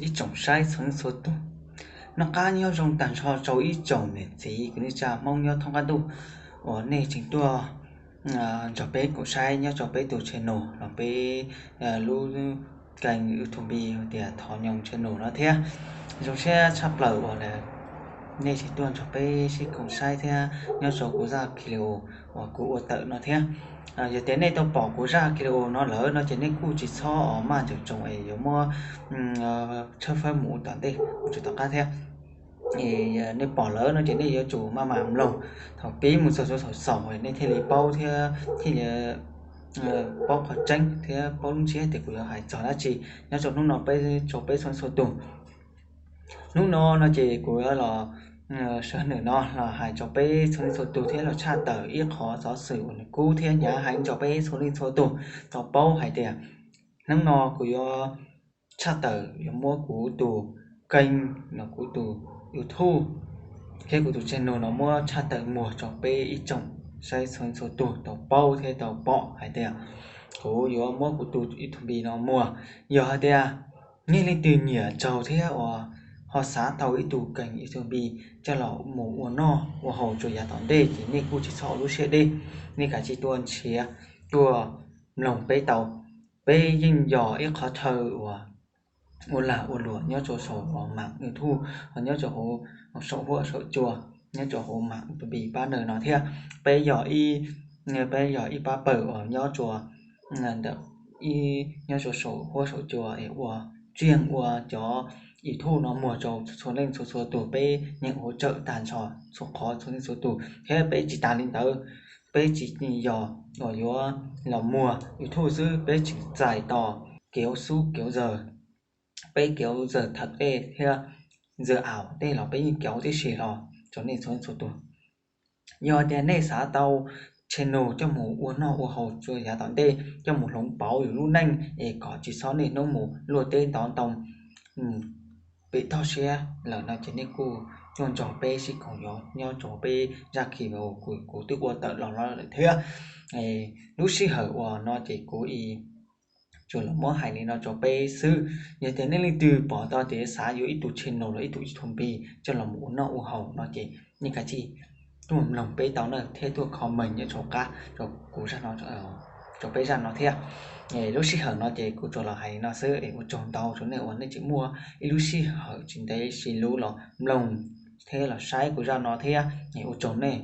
ib tsoom saib txhua leej txhua tus. Noj qab nyob zoo tag nrho rau ib tsoom niam txiv kwv tij neej tsa Hmoob nyob thoob qab ntuj uas nej tseem tuaj nrog peb koom saib nyob rau peb tus channel los peb lub kênh YouTube tias Thov Nyoog Channel no thiab. Zoo siab tshaj plaws uas nej tseem tuaj nrog peb sib koom saib thiab nyob rau kuv zaj video uas kuv ua tawm no thiab. Yog tias nej tau pom kuv zaj video no lawm no ces nej kuj tsis txhob maj ntsawm tsoom es yuav muab tshawb fawb mus ua tom ntej mus tsis tom qab thiab. Nej pom lawm no ces nej yuav tsum maj mam mloog thaum pib mus txog thaum xaus nej thiaj li paub thiab thiaj li paub qhov tseeb thiab paub lub ntsiab tias kuv yuav hais txog dab tsi nyob rau hnub no peb rau peb txhua txhua tus. Hnub no no ces kuv yuav los sawv nws no los hais rau peb txhua leej txhua tus thiab los tshaj tawm ib qhov xov xwm uas nws kub thiab hnyav heev rau peb txhua leej txhua tus tau paub hais tias hnub no kuv yuav tshaj tawm yuav muab kuv tus kênh los kuv tus YouTube thiab kuv tus channel no muab tshaj tawm muag rau peb ib tsoom saib txhua leej txhua tus tau paub thiab tau pom hais tias kuv yuav muab kuv tus YouTube no muag. Yog hais tias nej leej twg nyiam tsaug thiab uas ho xav tau ib tug kênh YouTube coj los mus ua noj ua haus rau yav tom ntej ces nej kuj tsis txhob ua lub siab deb, nej kav tsij tuaj nrhiav tuaj mloog peb tau. Peb yeej yog ib qhov chaw uas ua lag ua luam nyob rau saum uas mam YouTube, nyob rau hauv saum huab saum cua, nyob rau hauv mam YouTube partner no thiab. Peb yog ib, peb yog ib pab pawg uas nyob rau ntawm ib, nyob rau saum huab saum cua es ua tsiaj ua cov YouTube no muag rau txhua leej txhua txhua tus, peb nyeem hauv tsawm tag nrho txhua qhov txhua leej txhua tus thiab peb tsis tas li ntawd, peb tsis yog uas yuav los muag YouTube xwb, peb tseem txais tos kev ua xub kev ua zaws, peb kev ua zaws thawm tej thiab zaws aus tej los peb yeej kev ua tib si los rau nej txhua leej txhua tus. Yog tias nej xav tau channel coj mus ua noj ua haus rau yav tom ntej, coj mus hloov pauv yus lub neej es kom tsis txhob niaj hnub mus luaj teb ntov ntoo pem toj siab lawm no ces nej kuj tuaj nrog peb sib koom nyob rau peb zaj kis uas kuv twb ua tawm los no lawm thiab. Lub sij hawm uas no ces kuv tsuas los muab hais li no rau peb xwb. Yog tias nej leej twg pom tau tias xav yuav ib tug channel los ib tug YouTube coj los mus ua noj ua haus no ces nej kav tsij tuaj mloog peb tau na thiab tuaj comment nyob rau qab rau kuv zaj no, rau peb zaj no thiab. Lub sij hawm no ces kuv tsuas los hais li no xwb es ua tsaug ntau rau nej uas nej tseem muaj ib lub sij hawm tsis ntev tsis luv los mloog thiab los saib kuv zaj no thiab. Ua tsaug nej.